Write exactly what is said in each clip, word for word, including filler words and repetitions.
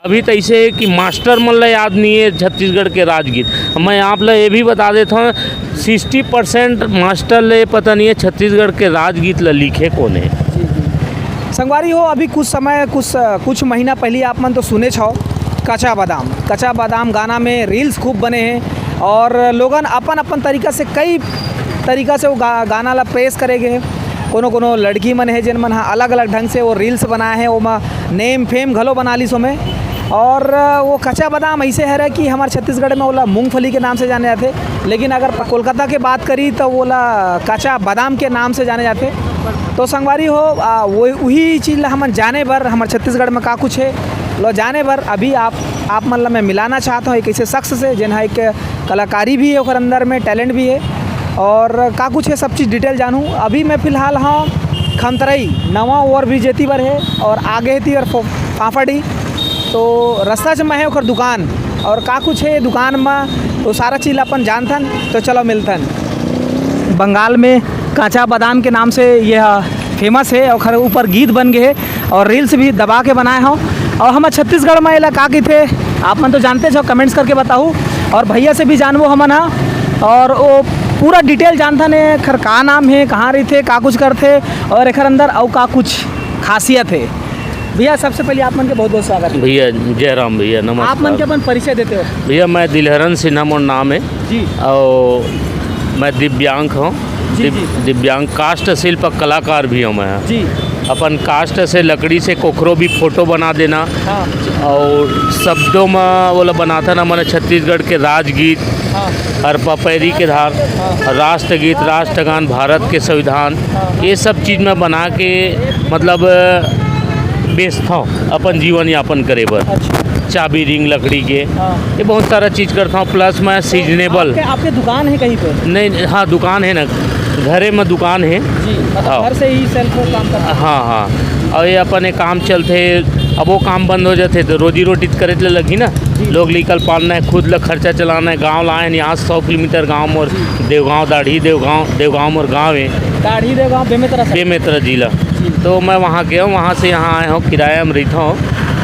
अभी तो ऐसे है कि मास्टर मन ला याद नहीं है छत्तीसगढ़ के राजगीत। मैं आप ला ये भी बता देता हूँ, सिक्सटी परसेंट मास्टर ले पता नहीं है छत्तीसगढ़ के राजगीत ला लिखे कौन है। जी, जी। संगवारी हो, अभी कुछ समय, कुछ, कुछ महीना पहले आप मन तो सुने छो कच्चा बादाम। कच्चा बादाम गाना में रील्स खूब बने हैं और लोगन अपन अपन तरीका से, कई तरीका से वो गा-, गाना ला पेश करे गए हैं। कोनो कोनो लड़की मन है, जिन मन ह अलग-अलग ढंग से वो रील्स बनाए हैं, ओमा नेम फेम घलो बना लिस ओमे। और वो कच्चा बादाम ऐसे हरे कि हमारे छत्तीसगढ़ में ओला मूंगफली के नाम से जाने जाते, लेकिन अगर कोलकाता के बात करी तो ओला कच्चा बादाम के नाम से जाने जाते। तो संगवारी हो, आ, वो, वही चीज़ ला हमन जाने बर, हमारे छत्तीसगढ़ में का कुछ है, लो जाने बर अभी आप, आप मन ला मैं मिलाना चाहता हूँ एक ऐसे शख्स से, जिन ह एक कलाकारी भी है, ओकर अंदर में टैलेंट भी है, और का कुछ है, सब चीज़ डिटेल जानूँ। अभी मैं फिलहाल हाँ खमतरई नवा ओवर ब्रिज एती बर है और आगे एती बर फो-, फाफाडी। तो रास्ता च में है ओकर दुकान, और का कुछ है दुकान में, तो सारा चीज़ अपन जानथन। तो चलो मिलथन। बंगाल में कांचा बादाम के नाम से ये फेमस है, ओकर ऊपर गीत बन गए है और रील्स भी दबा के बनाए हो। और हम छत्तीसगढ़ में एला का कहिथे, आप मन तो जानते हो, कमेंट्स करके बताओ। और भैया से भी जानबो हमन हा। और वो पूरा डिटेल जानथन, एखर का नाम है, कहाँ रहिथे, का कुछ करथे और एखर अंदर अउ का कुछ खासियत है। भैया, सबसे पहले आप मन के बहुत बहुत स्वागत है। भैया, जय राम भैया, नमस्कार। आप मन के अपन परिचय देते हो। भैया, मैं दिलहरन सिन्हा मोर नाम है। जी। और मैं दिव्यांग हूँ। जी, दिव-, जी। दिव्यांग काष्ठ शिल्प कलाकार भी हूँ मैं। जी। अपन काष्ठ से, लकड़ी से कोखरो भी फोटो बना देना। हाँ। और शब्दों में वो लोग बनाता ना, मैंने छत्तीसगढ़ के राजगीत, हाँ। और पपैरी के धार, हाँ। राष्ट्रगीत, राष्ट्रगान, भारत के संविधान, हाँ। ये सब चीज़ में बना के, मतलब, बेचता हूँ अपन जीवन यापन करे बर। अच्छा। चाबी रिंग लकड़ी के, हाँ। ये बहुत सारा चीज़ करता हूँ। प्लस मैं सीजनेबल। आपके, आपके दुकान है कहीं पे? नहीं, हाँ, दुकान है ना, घरे में दुकान है। जी, मतलब हाँ। घर से ही सेल्फ काम करते हैं? हाँ, हाँ। और ये अपन एक काम चलते, अब वो काम बंद हो जाते तो रोजी रोटी तो करे ले लगी ना। जी। लोग निकल पालना है, खुद ला खर्चा चलाना है। गाँव लाए हैं यहाँ सौ किलोमीटर गाँव मोर, जी। देवगांव, दाढ़ी देवगांव, देवगांव मोर गाँव है। दाढ़ी देवगांव बेमेतरा से? बेमेतरा जिला। जी। तो मैं वहाँ गया हूँ, वहाँ से यहाँ आया हूँ, किराया में रहता हूँ,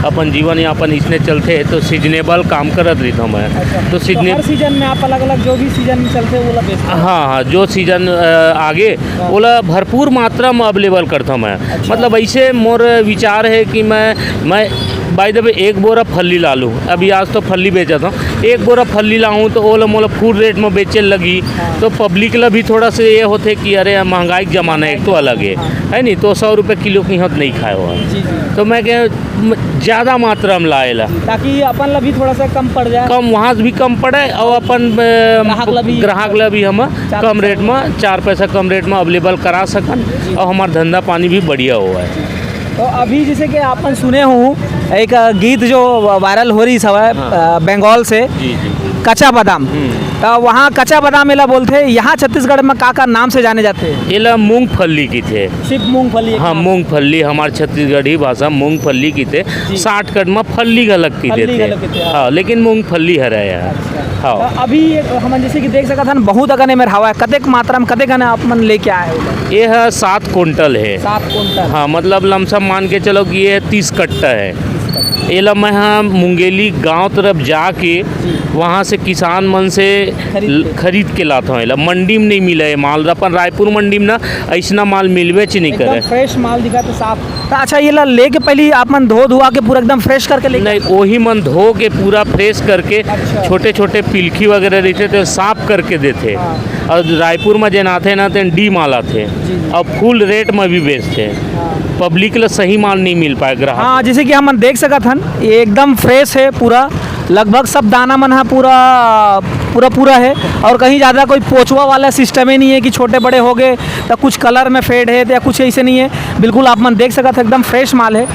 अपन जीवन यापन इसने चलते है, तो सीजनेबल काम करत रहता हूँ मैं। अच्छा, तो तो सीजने- हर सीजन में आप अलग-अलग जो भी सीजन में चलते हो, वो ला बेचते हो? हाँ, हाँ, जो सीजन, अ, आगे, हाँ। वो ला भरपूर मात्रा में अवेलेबल करता हूँ मैं। अच्छा। मतलब, ऐसे मोर विचार है कि मैं, मैं, by the way, एक बोरा फल्ली ला लूँ। अभी आज तो फल्ली बेचत हूँ, एक बोरा फल्ली लाऊँ तो ओला मोला फुल रेट में बेचे लगी, हाँ। तो पब्लिक ला भी थोड़ा सा ये होते कि अरे, महंगाई के जमाना है, एक तो अलग है, हाँ। है नहीं, तो सौ रुपये किलो की हद नहीं खाए हुआ। जी, जी। तो मैं कह, म-, ज़्यादा मात्रा में लाए ला। ताकि अपन ला भी थोड़ा सा कम पड़ जाए। कम, वहाँ से भी कम पड़े और अपन, अ, ग्राहक ला भी ग्राहक ला भी हम चार कम पैसा रेट में, चार पैसा कम रेट में अवेलेबल करा सकन जी। और हमार धंधा पानी भी बढ़िया हुआ है। तो अभी जैसे कि अपन सुने हो एक गीत जो वायरल हो रही हवय, हाँ। अ, बंगाल से, जी, जी। कच्चा बादाम। हम्म। तो वहाँ कच्चा बादाम एला बोलथे, यहाँ छत्तीसगढ़ में का का नाम से जाने जाथे? एला मूंगफली किथे। सिर्फ मूंगफली? हाँ, मूंगफली, हमार छत्तीसगढ़ी भाषा मूंगफली किथे। जी। शॉर्टकट में फल्ली घलक किथे। फल्ली घलक किथे, हाँ। हाँ, लेकिन मूंगफली हरे यार। अच्छा। हाँ। तो अभी ये हमन जैसे कि देख सकत हन, बहुत अकन एमेर हवा है। कतेक मात्रा में, कतेक अकन आप मन लेके आए हो? ये है सात कुंटल है। सात कुंटल? हाँ, मतलब लमसम मान के चलो कि ये तीस कट्टा है। तीस कट्टा। एला मैं, हाँ, मुंगेली गांव तरफ जाके जी। वहाँ से किसान मन से खरीद के। खरीद के लाता हूँ। एला मंडी में नहीं मिला ये माल, अपन रायपुर मंडी में ना ऐसना माल मिलबेच नहीं एकदम करे। फ्रेश माल दिखा तो साफ। तो अच्छा, ये ला लेके पहले आप मन धो धुआ के पूरा एकदम फ्रेश करके लेके नहीं, वही मन धो के पूरा फ्रेश करके अच्छा। छोटे छोटे पिलखी वगैरह रहते तो साफ करके देते। हाँ। और रायपुर में जेन आथे ना, तेन डी माल आथे। जी, जी। और फुल रेट में भी बेचते हैं। हाँ। पब्लिक ला सही माल नहीं मिल पाए ग्राहक। हाँ, जैसे कि हमन देख सकत हन, ये एकदम फ्रेश है पूरा, लगभग सब दाना मन ह पूरा, पूरा, पूरा है और कहीं ज़्यादा कोई पोचवा वाला सिस्टम ही नहीं है कि छोटे बड़े हो गए तो कुछ कलर में फेड है या कुछ ऐसे नहीं है। बिल्कुल आप मन देख सकत हन, एकदम फ्रेश माल है।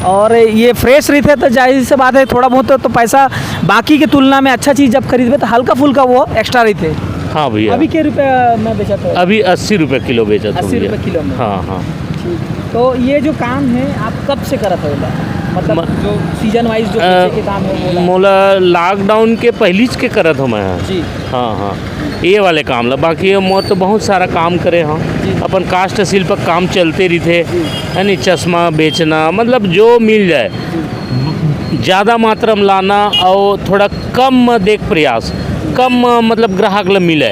और ये फ्रेश रहिथे तो जाहिर से बात है, थोड़ा बहुत तो, तो पैसा बाकी के तुलना में अच्छा चीज़ जब खरीदबे तो हल्का फुल्का वो एक्स्ट्रा रहिथे। हाँ भैया। अभी के रुपया में बेचत हो? अभी अस्सी रुपये किलो बेचत हो अस्सी भैया। रुपये किलो में। हाँ, हाँ। ठीक। तो ये जो काम है, आप कब से करत हो एला? मतलब म-, जो सीजन वाइज जो अ, बेचे के काम है, वो ला? मोला लॉकडाउन के पहलीच के करत हो मैं। जी। हाँ, हाँ। ये वाले काम ला, बाकी ये मोर तो बहुत सारा काम करे हूँ। जी। अपन काष्ठ शिल्प काम चलते रहिथे, जी। है नी, चश्मा बेचना, मतलब जो मिल जाए। जी। ज़्यादा मात्रा में लाना और थोड़ा कम देख प्रयास, कम, मतलब, ग्राहक ल मिले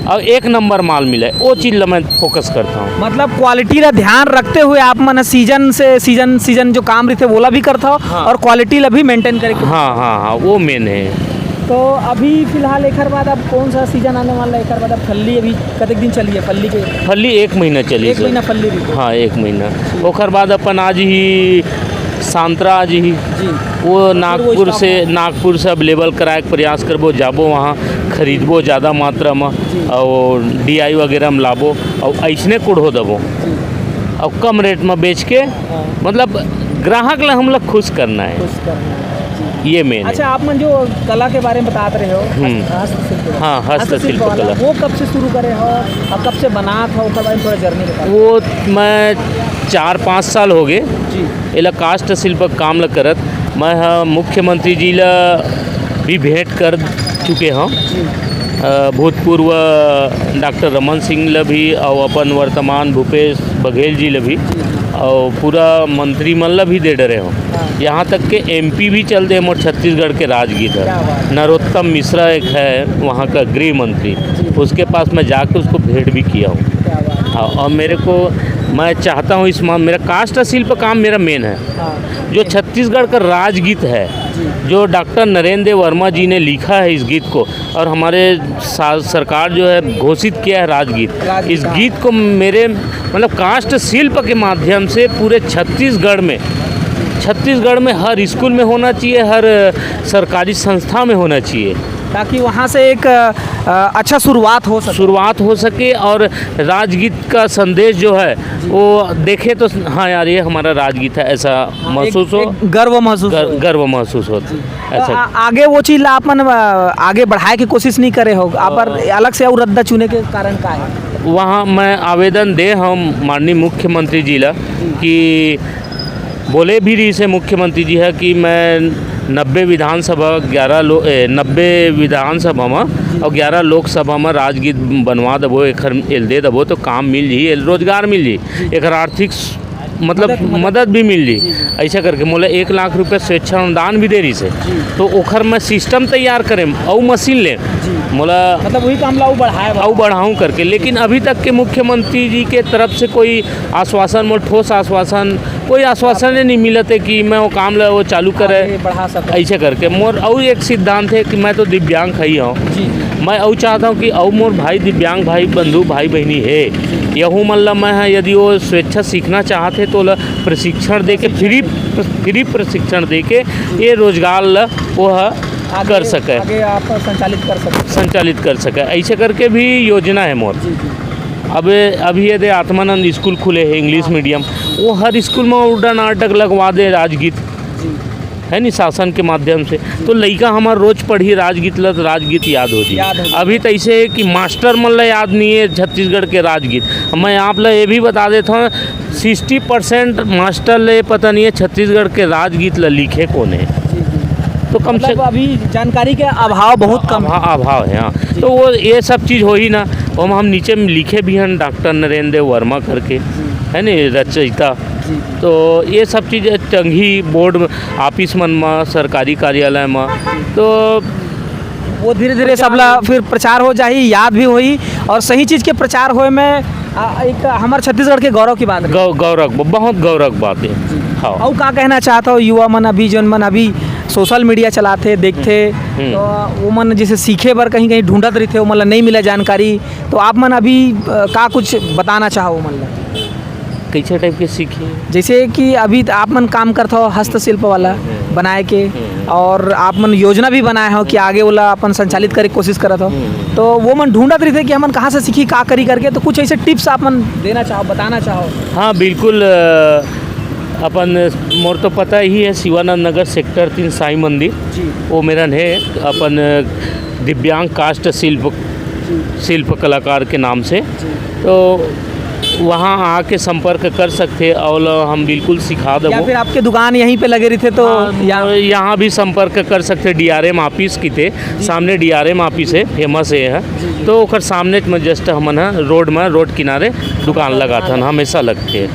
और एक नंबर माल मिले, वो चीज़ ल मैं फोकस करता हूँ। मतलब क्वालिटी ला ध्यान रखते हुए आप मन सीजन से सीजन, सीजन जो काम रहिथे, वोला भी करता हो हाँ। और क्वालिटी ला भी मेंटेन करके। हाँ, हाँ, हाँ, वो मेन है। तो अभी फिलहाल एकर बाद आप कौन सा सीजन आने वाला है? एकर बाद आप फल्ली अभी कतेक दिन चली है फल्ली के? फल्ली एक महीना चली, एक सर। महीना फल्ली भी? हाँ, एक महीना। ओकर बाद अपन आज ही संतरा आज ही जी। वो फिर वो नागपुर stock से, में? नागपुर से अवेलेबल कराए के प्रयास करबो, जाबो वहाँ खरीदबो ज़्यादा मात्रा में जी। और डीआई वगैरह में लाबो और ऐसने कुढ़ो देबो जी। और कम रेट में बेच के, हाँ। मतलब, ग्राहक ला हम लोग खुश करना है। खुश करना है, जी। ये मेन है। अच्छा, आप मन जो कला के बारे में बतात रहे हो, हम्म। हस्त-, हस्तशिल्प के बारे में। हाँ, हस्तशिल्प हस्तशिल्प वाला, कला। वो कब से शुरू करे हो और कब से बनात हो, ओकर बारे में थोड़ा जर्नी बताओ। वो मैं चार पाँच साल हो गए जी। एला काष्ठ शिल्प काम ल करत। मैं ह मुख्यमंत्री जी ला भी भेंट कर चुके हौं। जी। अ, भूतपूर्व डॉक्टर रमन सिंह ल भी और अपन वर्तमान भूपेश बघेल जी ल भी जी। और पूरा मंत्री मन ल भी दे डरे हौं। हाँ। यहाँ तक के एमपी भी चल दे मोर छत्तीसगढ़ के राजगीत है। क्या बात। नरोत्तम मिश्रा एक है वहाँ का गृह मंत्री, जी। उसके पास मैं जाके उसको भेंट भी किया हूँ। क्या बात। हाँ, और मेरे को, मैं चाहता हूँ इस मा-, मेरा काष्ठ शिल्प काम मेरा मेन है। हाँ। जो छत्तीसगढ़ का राजगीत है, जी। जो डॉक्टर नरेंद्र देव वर्मा जी ने लिखा है इस गीत को, और हमारे सा-, सरकार जो है घोषित किया है राजगीत। राजगीत, इस हाँ। गीत को मेरे, मतलब, काष्ठ शिल्प के माध्यम से पूरे छत्तीसगढ़ में, छत्तीसगढ़ में हर स्कूल में होना चाहिए, हर सरकारी संस्था में होना चाहिए। ताकि वहाँ से एक, अ, अच्छा शुरुआत हो सके। शुरुआत हो सके और राजगीत का संदेश जो है, जी। वो देखे तो, हाँ यार, ये हमारा राजगीत है, ऐसा हाँ, महसूस एक, हो। एक गर्व महसूस गर-, हो। गर्व महसूस होता है। जी। ऐसा। तो आ-, आगे वो चीज़ ला आप मन, अ, आगे बढ़ाए के कोशिश नहीं करे हो, आप अ, अलग से और रद्दा चुने के कारण का है? वहाँ मैं आवेदन दे हौं माननीय मुख्यमंत्री जी ला जी। कि बोले भी रहिस हे मुख्यमंत्री जी ह कि मैं नब्बे विधानसभा, ग्यारह लो-, ए, नब्बे विधानसभा म जी। और ग्यारह लोकसभा म राजगीत बनवा देबो, एखर एल दे देबो तो काम मिल जी, एल रोजगार मिल जी, जी। एखर आर्थिक स-, मतलब मदद, मदद। मदद भी मिल जी, जी। जी। ऐसा करके मोला एक लाख रुपया स्वेच्छा अनुदान भी दे रहिस हे। जी। तो ओखर मैं सिस्टम तैयार करेम अउ मशीन ले जी। मोला मतलब वही काम ला अउ बढ़ाए बर। अउ बढ़ाऊं करके, लेकिन अभी तक के मुख्यमंत्री जी के तरफ से कोई आश्वासन, मोर ठोस आश्वासन, कोई आश्वासन ही नहीं मिलत है कि मैं वो काम ला वो चालू करे। आगे बढ़ा सकूं। ऐसे करके मोर अउ एक सिद्धांत है कि मैं तो दिव्यांग ही हूँ। जी, जी। मैं अउ चाहता हूँ कि अउ मोर भाई दिव्यांग भाई बंधु भाई बहनी है, यहू मन ला मैं ह यदि वो स्वेच्छा सीखना चाहत है तो ओला प्रशिक्षण दे के, फ्री, फ्री प्रशिक्षण दे के ये रोजगार ला वो ह आगे, कर सके। आगे आप संचालित कर सके। संचालित कर सके, ऐसे करके भी योजना है मोर। जी, जी। अब अभी ये दे आत्मानंद स्कूल खुले है इंग्लिश हाँ। मीडियम, वो हर स्कूल में उड़न नाटक लगवा दे राजगीत, जी। है नी, शासन के माध्यम से। तो लइका हमार रोज पढ़ी राजगीत ला, तो राजगीत याद हो जी। याद हो जी। अभी तो ऐसे है कि मास्टर मन ला याद नहीं है छत्तीसगढ़ के राजगीत। मैं आप ला ये भी बता देता हूँ, सिक्सटी परसेंट मास्टर ले पता नहीं है छत्तीसगढ़ के राजगीत ला लिखे कौन है। जी, जी। तो कम से मतलब अभी जानकारी के अभाव बहुत कम है। अभाव, अभाव है, हाँ। जी। तो वो ये सब चीज़ हो ही ना, हम, हम नीचे में लिखे भी हैं डॉक्टर नरेंद्र देव वर्मा करके, जी। है नी, रचयिता। जी, जी। तो ये सब चीज़ टंगी बोर्ड में, ऑफिस मन में, सरकारी कार्यालय में, तो वो धीरे-धीरे सबला फिर प्रचार हो जाही, याद भी होही और सही चीज़ के प्रचार होए में, आ, एक हमर छत्तीसगढ़ के गौरव की बात रही। गौ-, गौरव, बहुत गौरव की बात है। जी। हाँ। अउ का कहना चाहत हो युवा मन अभी, जौन मन अभी सोशल मीडिया चलाथे, देखथे, हम्म। तो वो मन जैसे सीखे बर कहीं-कहीं ढूंढत रहिथे, वो मन ला नहीं मिला जानकारी, तो आप मन अभी, अ, का कुछ बताना चाहो वो मन ला? कैसे टाइप के सीखे? जैसे कि अभी त आप मन काम करत हो हस्तशिल्प वाला हम्म। बनाए के, हम्म। और आप मन योजना भी बनाए हो कि आगे ओला अपन संचालित करे के कोशिश करत हो, हम्म। तो वो मन ढूंढत रहिथे कि हमन कहाँ से सीखी, का करी करके, तो कुछ ऐसे टिप्स आप मन देना चाहो, बताना चाहो? हाँ, बिल्कुल। अ, अपन, मोर तो पता ही है, शिवानंद नगर सेक्टर तीन साईं मंदिर, जी। वो मेरन है, अपन दिव्यांग काष्ठ शिल्प, जी। शिल्प कलाकार के नाम से। जी। तो वहाँ आके संपर्क कर सकते हैं और हम बिल्कुल सिखा देबो। या फिर आपके दुकान यहीं पे लगे रहिथे तो हाँ, या यहाँ भी संपर्क कर सकते हैं। डीआरएम ऑफिस की थे, जी। सामने डीआरएम ऑफिस है, फेमस है यहाँ। जी, जी। तो ओकर सामने में जस्ट हमन ह रोड में, रोड किनारे दुकान लगाथन, हमेशा लगथे।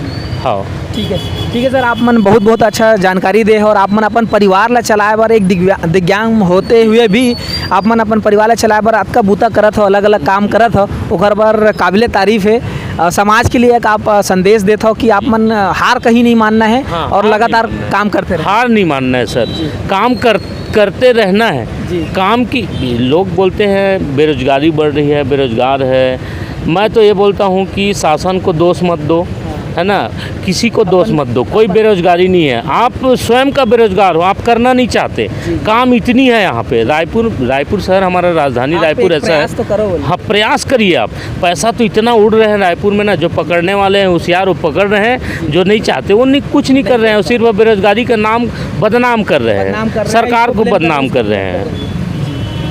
हाँ। ठीक है, ठीक है सर, आप मन बहुत बहुत अच्छा जानकारी दे हो और आप मन अपन परिवार ला चलाए बर एक दिव्या-, दिव्यांग होते हुए भी आप मन अपन परिवार ला चलाए बर अतका बूता करत हो, अलग-अलग काम करत हो, ओकर बर काबिले तारीफ है। अ, समाज के लिए एक आप, अ, संदेश देत हो कि आप मन, अ, हार कहीं नहीं मानना है हाँ, और हार नहीं लगातार मानना है। काम करते रहें। हार नहीं मानना है सर, जी। काम कर, करते रहना है। जी। काम की, लोग बोलते हैं बेरोजगारी बढ़ रही है, बेरोजगार है, मैं तो ये बोलता हूँ कि शासन को दोष मत दो, हाँ। है ना, किसी को दोष अपन मत दो, कोई अपन बेरोजगारी नहीं है। आप स्वयं का बेरोजगार हो, आप करना नहीं चाहते, जी। काम इतनी है यहाँ पे। रायपुर, रायपुर शहर हमारा राजधानी आप रायपुर एक ऐसा है। प्रयास तो करो बोले। हाँ, प्रयास करिए आप। पैसा तो इतना उड़ रहे हैं रायपुर में ना, जो पकड़ने वाले हैं होशियार, वो पकड़ रहे हैं, जो नहीं चाहते वो नहीं, कुछ नहीं कर रहे हैं, सिर्फ बेरोजगारी का नाम बदनाम कर रहे हैं, बदनाम कर रहे हैं, सरकार इसको को blame बदनाम करने कर रहे हैं।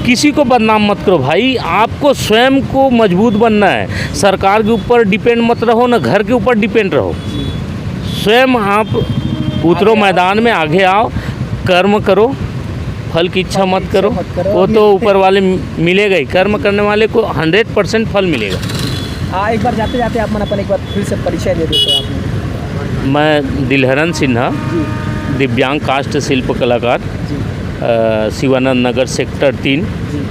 किसी को बदनाम मत करो भाई, आपको स्वयं को मजबूत बनना है। सरकार के ऊपर डिपेंड मत रहो, ना घर के ऊपर डिपेंड रहो। स्वयं आप उतरो आगे आओ। मैदान में, आगे आओ, कर्म करो, फल की इच्छा फल की मत इच्छा करो, मत करो। वो तो ऊपर वाले मि-, मिलेगा ही। कर्म करने वाले को हंड्रेड परसेंट फल मिलेगा। हाँ, एक बार जाते जाते आप मन अपन एक बार फिर से परिचय दे देते हो आप। मैं दिलहरन सिन्हा, जी। दिव्यांग काष्ठ शिल्प कलाकार, जी। अ, शिवानंद नगर सेक्टर तीन, जी।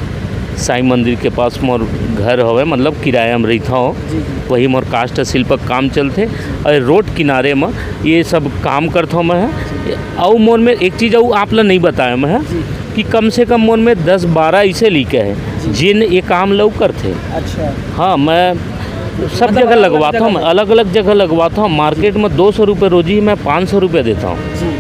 साईं मंदिर के पास मोर घर हवे, मतलब किराया में रहिथंव। जी, जी। वही मोर काष्ठ शिल्प के काम चलथे। और रोड किनारे में ये सब काम करथंव मैं। जी। अउ मोर में एक चीज अउ आप ला नहीं बताया मैं, जी। कि कम से कम मोर में दस बारह ऐसे लइका है, जी। जिन ये काम लउ करथे। अच्छा। हाँ, मैं सब मतलब जगह अलग-अलग लगवाता हूँ, जगह मैं पे? अलग-अलग जगह लगवाता हूँ। मार्केट में दो सौ रुपये रोजी, मैं पाँच सौ रुपये देता हूँ। जी।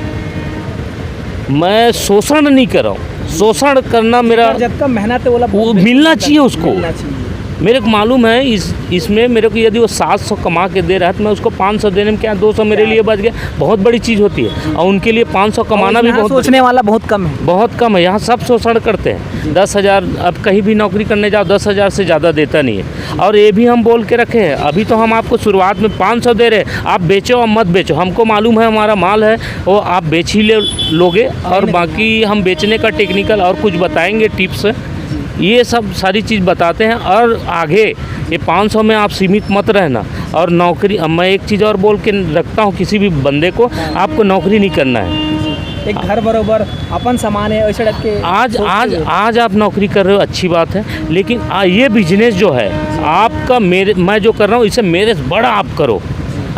मैं शोषण नहीं कर रहा हूँ, शोषण करना मेरा, जतका मेहनत है, वो ला वो बहुत मिलना चाहिए उसको। मिलना चाहिए। मेरे को मालूम है, इस, इसमें मेरे को यदि वो सात सौ कमा के दे रहा है, तो मैं उसको पाँच सौ देने में क्या, दो सौ मेरे क्या? लिए बच गया, बहुत बड़ी चीज़ होती है। जी। और उनके लिए पाँच सौ और कमाना भी यहाँ बहुत बड़ी सोचने वाला बहुत कम है। बहुत कम है, यहाँ सब शोषण करते हैं। जी। दस हज़ार, अब कहीं भी नौकरी करने जाओ, दस हज़ार से ज़्यादा देता नहीं है। और ये भी हम बोल के रखे हैं, अभी तो हम आपको शुरुआत में पाँच सौ दे रहे हैं, आप बेचो और मत बेचो, हमको मालूम है हमारा माल है, वो आप बेच ही ले, लोगे। और नहीं, नहीं। बाकी हम बेचने का टेक्निकल और कुछ बताएंगे टिप्स, जी। ये सब सारी चीज़ बताते हैं। और आगे ये पाँच सौ में आप सीमित मत रहना। और नौकरी, अब मैं एक चीज़ और बोल के रखता हूँ किसी भी बंदे को, हाँ। आपको नौकरी नहीं करना है। जी। एक घर बरोबर अपन समान है, वैसे टाइप के आज, सोचते आज, हुए। आज आप नौकरी कर रहे हो, अच्छी बात है, लेकिन आ, ये बिजनेस जो है, जी। आपका, मेरे, मैं जो कर रहा हूँ, इसे मेरे से बड़ा आप करो,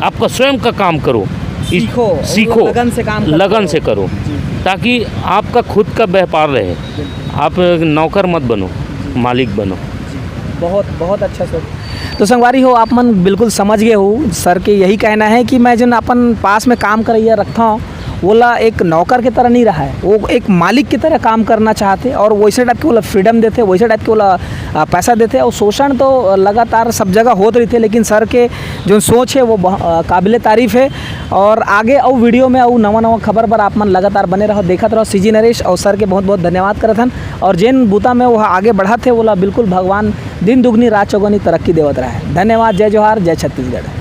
आपका स्वयं का काम करो, इस, सीखो, सीखो, लगन से काम करते लगन रहो। से करो, जी। ताकि आपका खुद का व्यापार रहे। बिल्कुल। आप नौकर मत बनो, जी। मालिक बनो। जी। बहुत, बहुत अच्छा सर। तो संगवारी हो, आप मन बिल्कुल समझ गए हो, सर के यही कहना है कि मैं जन अपन पास में काम करइया रखता हूँ, वोला एक नौकर के तरह नहीं रहा है, वो एक मालिक की तरह काम करना चाहते और वैसे टाइप के वोला फ्रीडम देते, वैसे टाइप के वोला, आ, पैसा देते। और शोषण तो लगातार सब जगह होत रहिथे, लेकिन सर के जो सोच है वो बह-, आ, काबिले तारीफ है। और आगे अउ वीडियो में अउ नवा नवा खबर पर आप मन लगातार बने रहो, देखत रहो सीजी नरेश। और सर के बहुत बहुत धन्यवाद करत हन। और जेन बूता में वो आगे बढ़त हे, वोला बिल्कुल भगवान दिन दुगनी रात चौगुनी तरक्की देवत रहे। धन्यवाद, जय जोहार, जय छत्तीसगढ़।